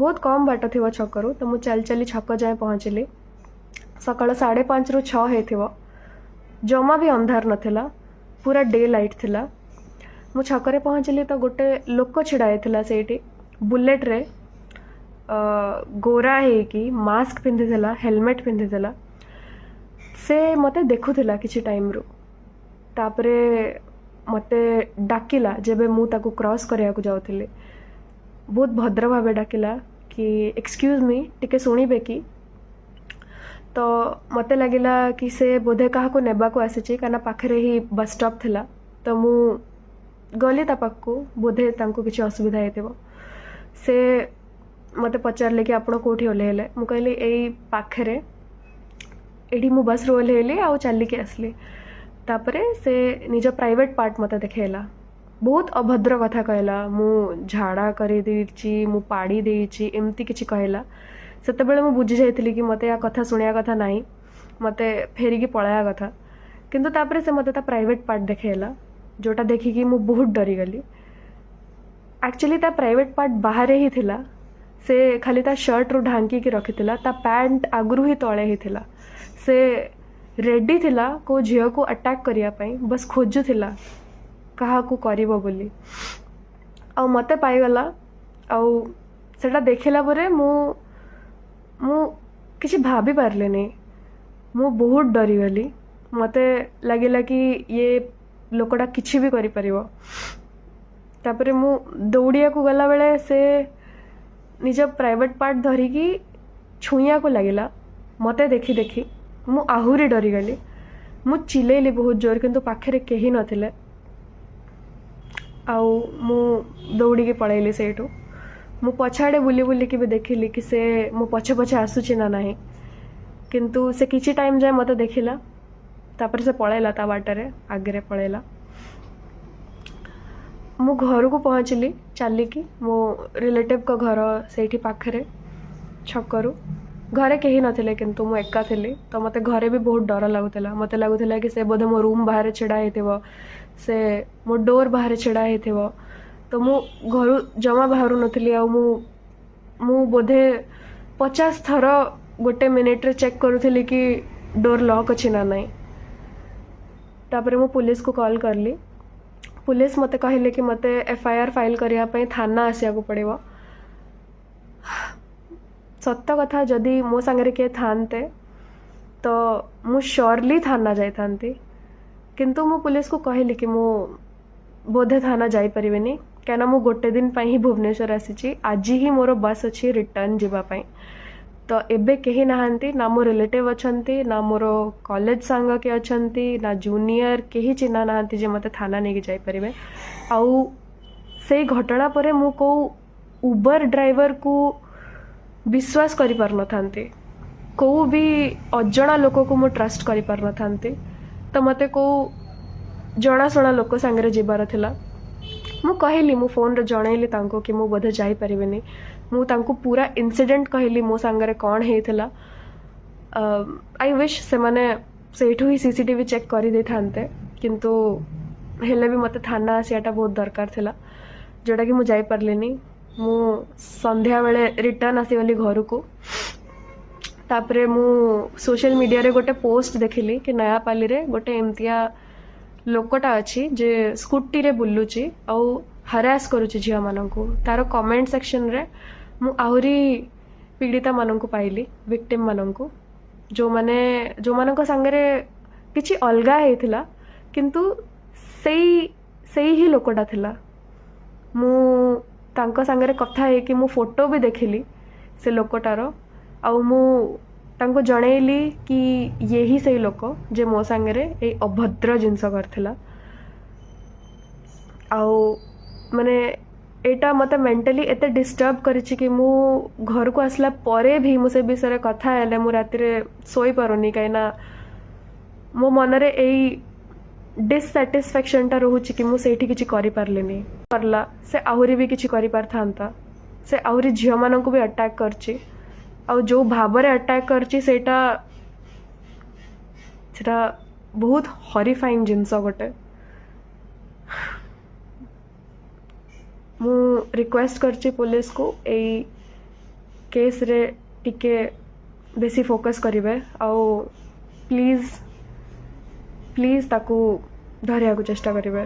ବହୁତ କମ୍ ବାଟ ଥିବ ଛକରୁ, ତ ମୁଁ ଚାଲି ଚାଲି ଛକ ଯାଏଁ ପହଞ୍ଚିଲି। ସକାଳ 5:30ରୁ 6 ହେଇଥିବ, ଜମା ବି ଅନ୍ଧାର ନଥିଲା, ପୁରା ଡେ ଲାଇଟ୍ ଥିଲା। ମୁଁ ଛକରେ ପହଞ୍ଚିଲି ତ ଗୋଟେ ଲୋକ ଛିଡ଼ା ହେଇଥିଲା ସେଇଠି ବୁଲେଟ୍ରେ, ଗୋରା ହେଇକି, ମାସ୍କ ପିନ୍ଧିଥିଲା, ହେଲମେଟ୍ ପିନ୍ଧିଥିଲା। ସେ ମୋତେ ଦେଖୁଥିଲା କିଛି ଟାଇମ୍ରୁ। ତାପରେ ମୋତେ ଡାକିଲା ଯେବେ ମୁଁ ତାକୁ କ୍ରସ୍ କରିବାକୁ ଯାଉଥିଲି। ବହୁତ ଭଦ୍ର ଭାବେ ଡାକିଲା କି "ଏକ୍ସକ୍ୟୁଜ୍ ମି, ଟିକେ ଶୁଣିବେ କି?" ତ ମୋତେ ଲାଗିଲା କି ସେ ବୋଧେ କାହାକୁ ନେବାକୁ ଆସିଛି, କାହିଁକିନା ପାଖରେ ହିଁ ବସ୍ ଷ୍ଟପ୍ ଥିଲା। ତ ମୁଁ ଗଲି ତା ପାଖକୁ, ବୋଧେ ତାଙ୍କୁ କିଛି ଅସୁବିଧା ହେଇଥିବ। ସେ ମୋତେ ପଚାରିଲେ କି ଆପଣ କେଉଁଠି ଓହ୍ଲେଇଲେ? ମୁଁ କହିଲି, ଏଇ ପାଖରେ, ଏଇଠି ମୁଁ ବସ୍ରୁ ଓହ୍ଲେଇଲି ଆଉ ଚାଲିକି ଆସିଲି। ତାପରେ ସେ ନିଜ ପ୍ରାଇଭେଟ୍ ପାର୍ଟ ମୋତେ ଦେଖେଇଲା। ବହୁତ ଅଭଦ୍ର କଥା କହିଲା, ମୁଁ ଝାଡ଼ା କରିଦେଇଛି, ମୁଁ ପାଡ଼ି ଦେଇଛି, ଏମିତି କିଛି କହିଲା। ସେତେବେଳେ ମୁଁ ବୁଝି ଯାଇଥିଲି କି ମୋତେ ୟା କଥା ଶୁଣିବା କଥା ନାହିଁ, ମୋତେ ଫେରିକି ପଳାଇବା କଥା। କିନ୍ତୁ ତାପରେ ସେ ମୋତେ ତା ପ୍ରାଇଭେଟ୍ ପାର୍ଟ ଦେଖେଇଲା, ଯେଉଁଟା ଦେଖିକି ମୁଁ ବହୁତ ଡରିଗଲି। ଆକ୍ଚୁଆଲି ତା ପ୍ରାଇଭେଟ୍ ପାର୍ଟ ବାହାରେ ହିଁ ଥିଲା। ସେ ଖାଲି ତା ସାର୍ଟରୁ ଢାଙ୍କିକି ରଖିଥିଲା। ତା ପ୍ୟାଣ୍ଟ ଆଗରୁ ହିଁ ତଳେ ହିଁ ଥିଲା। ସେ ରେଡ଼ି ଥିଲା କେଉଁ ଝିଅକୁ ଆଟାକ୍ କରିବା ପାଇଁ, ବସ୍ ଖୋଜୁଥିଲା କାହାକୁ କରିବ ବୋଲି, ଆଉ ମୋତେ ପାଇଗଲା। ଆଉ ସେଇଟା ଦେଖିଲା ପରେ ମୁଁ କିଛି ଭାବି ପାରିଲିନି। ମୁଁ ବହୁତ ଡରିଗଲି। ମୋତେ ଲାଗିଲା କି ଇଏ ଲୋକଟା କିଛି ବି କରିପାରିବ। ତାପରେ ମୁଁ ଦୌଡ଼ିବାକୁ ଗଲାବେଳେ ସେ ନିଜ ପ୍ରାଇଭେଟ୍ ପାର୍ଟ ଧରିକି ଛୁଇଁବାକୁ ଲାଗିଲା। ମୋତେ ଦେଖି ଦେଖି ମୁଁ ଆହୁରି ଡରିଗଲି। ମୁଁ ଚିଲେଇଲି ବହୁତ ଜୋର, କିନ୍ତୁ ପାଖରେ କେହି ନଥିଲେ ଆଉ ମୁଁ ଦୌଡ଼ିକି ପଳେଇଲି ସେଇଠୁ। ମୁଁ ପଛଆଡ଼େ ବୁଲି ବୁଲିକି ବି ଦେଖିଲି କି ସେ ମୋ ପଛେ ପଛେ ଆସୁଛି ନା ନାହିଁ, କିନ୍ତୁ ସେ କିଛି ଟାଇମ୍ ଯାଏ ମୋତେ ଦେଖିଲା, ତାପରେ ସେ ପଳେଇଲା, ତା ବାଟରେ ଆଗରେ ପଳେଇଲା। ମୁଁ ଘରକୁ ପହଞ୍ଚିଲି ଚାଲିକି। ମୋ ରିଲେଟିଭ୍ଙ୍କ ଘର ସେଇଠି ପାଖରେ ଛକରୁ। ଘରେ କେହି ନଥିଲେ, କିନ୍ତୁ ମୁଁ ଏକା ଥିଲି, ତ ମୋତେ ଘରେ ବି ବହୁତ ଡର ଲାଗୁଥିଲା। ମୋତେ ଲାଗୁଥିଲା କି ସେ ବୋଧେ ମୋ ରୁମ୍ ବାହାରେ ଛିଡ଼ା ହେଇଥିବ, ସେ ମୋ ଡୋର୍ ବାହାରେ ଛିଡ଼ା ହେଇଥିବ। ତ ମୁଁ ଘରୁ ଜମା ବାହାରୁ ନଥିଲି ଆଉ ମୁଁ ବୋଧେ 50 ଥର ଗୋଟେ ମିନିଟ୍ରେ ଚେକ୍ କରୁଥିଲି କି ଡୋର୍ ଲକ୍ ଅଛି ନା ନାହିଁ। ତାପରେ ମୁଁ ପୁଲିସକୁ କଲ୍ କଲି। ପୁଲିସ ମୋତେ କହିଲେ କି ମୋତେ ଏଫଆଇଆର୍ ଫାଇଲ୍ କରିବା ପାଇଁ ଥାନା ଆସିବାକୁ ପଡ଼ିବ। ସତ କଥା, ଯଦି ମୋ ସାଙ୍ଗରେ କିଏ ଥାନ୍ତେ ତ ମୁଁ ସିଓରଲି ଥାନା ଯାଇଥାନ୍ତି। କିନ୍ତୁ ମୁଁ ପୁଲିସକୁ କହିଲି କି ମୁଁ ବୋଧେ ଥାନା ଯାଇପାରିବିନି, କାହିଁକିନା ମୁଁ ଗୋଟେ ଦିନ ପାଇଁ ହିଁ ଭୁବନେଶ୍ୱର ଆସିଛି। ଆଜି ହିଁ ମୋର ବସ୍ ଅଛି ରିଟର୍ନ ଯିବା ପାଇଁ। ତ ଏବେ କେହି ନାହାନ୍ତି, ନା ମୋ ରିଲେଟିଭ୍ ଅଛନ୍ତି, ନା ମୋର କଲେଜ ସାଙ୍ଗ କିଏ ଅଛନ୍ତି, ନା ଜୁନିୟର, କେହି ଚିହ୍ନା ନାହାନ୍ତି ଯେ ମୋତେ ଥାନା ନେଇକି ଯାଇପାରିବେ। ଆଉ ସେଇ ଘଟଣା ପରେ ମୁଁ କେଉଁ ଉବର ଡ୍ରାଇଭରକୁ ବିଶ୍ୱାସ କରିପାରିନଥାନ୍ତି, କେଉଁ ବି ଅଜଣା ଲୋକକୁ ମୁଁ ଟ୍ରଷ୍ଟ କରିପାରିନଥାନ୍ତି। ତ ମୋତେ କେଉଁ ଜଣାଶୁଣା ଲୋକ ସାଙ୍ଗରେ ଯିବାର ଥିଲା। ମୁଁ କହିଲି, ମୁଁ ଫୋନ୍ରେ ଜଣେଇଲି ତାଙ୍କୁ କି ମୁଁ ବୋଧେ ଯାଇପାରିବିନି। ମୁଁ ତାଙ୍କୁ ପୁରା ଇନସିଡେଣ୍ଟ କହିଲି, ମୋ ସାଙ୍ଗରେ କ'ଣ ହେଇଥିଲା। I wish ସେମାନେ ସେଇଠୁ ହିଁ ସିସିଟିଭି ଚେକ୍ କରିଦେଇଥାନ୍ତେ, କିନ୍ତୁ ହେଲେ ବି ମୋତେ ଥାନା ଆସିବାଟା ବହୁତ ଦରକାର ଥିଲା, ଯେଉଁଟାକି ମୁଁ ଯାଇପାରିଲିନି। ମୁଁ ସନ୍ଧ୍ୟାବେଳେ ରିଟର୍ନ ଆସିଗଲି ଘରକୁ। ତାପରେ ମୁଁ ସୋସିଆଲ ମିଡ଼ିଆରେ ଗୋଟେ ପୋଷ୍ଟ ଦେଖିଲି କି ନୟାପାଲିରେ ଗୋଟେ ଏମିତିଆ ଲୋକଟା ଅଛି ଯେ ସ୍କୁଟିରେ ବୁଲୁଛି ଆଉ ହରାସ୍ କରୁଛି ଝିଅମାନଙ୍କୁ। ତାର କମେଣ୍ଟ ସେକ୍ସନରେ ମୁଁ ଆହୁରି ପୀଡ଼ିତାମାନଙ୍କୁ ପାଇଲି, ଭିକ୍ଟିମ୍ମାନଙ୍କୁ, ଯେଉଁମାନଙ୍କ ସାଙ୍ଗରେ କିଛି ଅଲଗା ହେଇଥିଲା, କିନ୍ତୁ ସେଇ ହିଁ ଲୋକଟା ଥିଲା। ମୁଁ ତାଙ୍କ ସାଙ୍ଗରେ କଥା ହେଇକି ମୁଁ ଫଟୋ ବି ଦେଖିଲି ସେ ଲୋକଟାର ଆଉ ମୁଁ ତାଙ୍କୁ ଜଣେଇଲି କି ଇଏ ହିଁ ସେଇ ଲୋକ ଯେ ମୋ ସାଙ୍ଗରେ ଏଇ ଅଭଦ୍ର ଜିନିଷ କରିଥିଲା। ଆଉ ମାନେ ଏଇଟା ମୋତେ ମେଣ୍ଟାଲି ଏତେ ଡିଷ୍ଟର୍ବ କରିଛି କି ମୁଁ ଘରକୁ ଆସିଲା ପରେ ବି ମୁଁ ସେ ବିଷୟରେ କଥା ହେଲେ ମୁଁ ରାତିରେ ଶୋଇପାରୁନି, କାହିଁକିନା ମୋ ମନରେ ଏଇ ଡିସସାଟିସ୍ଫ୍ୟାକ୍ସନଟା ରହୁଛି କି ମୁଁ ସେଇଠି କିଛି କରିପାରିଲିନି। କରିଲା ସେ ଆହୁରି ବି କିଛି କରିପାରିଥାନ୍ତା। ସେ ଆହୁରି ଝିଅମାନଙ୍କୁ ବି ଆଟାକ୍ କରିଛି ଆଉ ଯେଉଁ ଭାବରେ ଆଟାକ୍ କରିଛି, ସେଇଟା ବହୁତ ହରିଫାଇଂ ଜିନିଷ ଗୋଟେ। ମୁଁ ରିକ୍ୱେଷ୍ଟ କରିଛି ପୋଲିସକୁ ଏଇ କେସ୍ରେ ଟିକେ ବେଶୀ ଫୋକସ୍ କରିବେ ଆଉ ପ୍ଲିଜ୍ ପ୍ଲିଜ୍ ତାକୁ ଧରିବାକୁ ଚେଷ୍ଟା କରିବେ।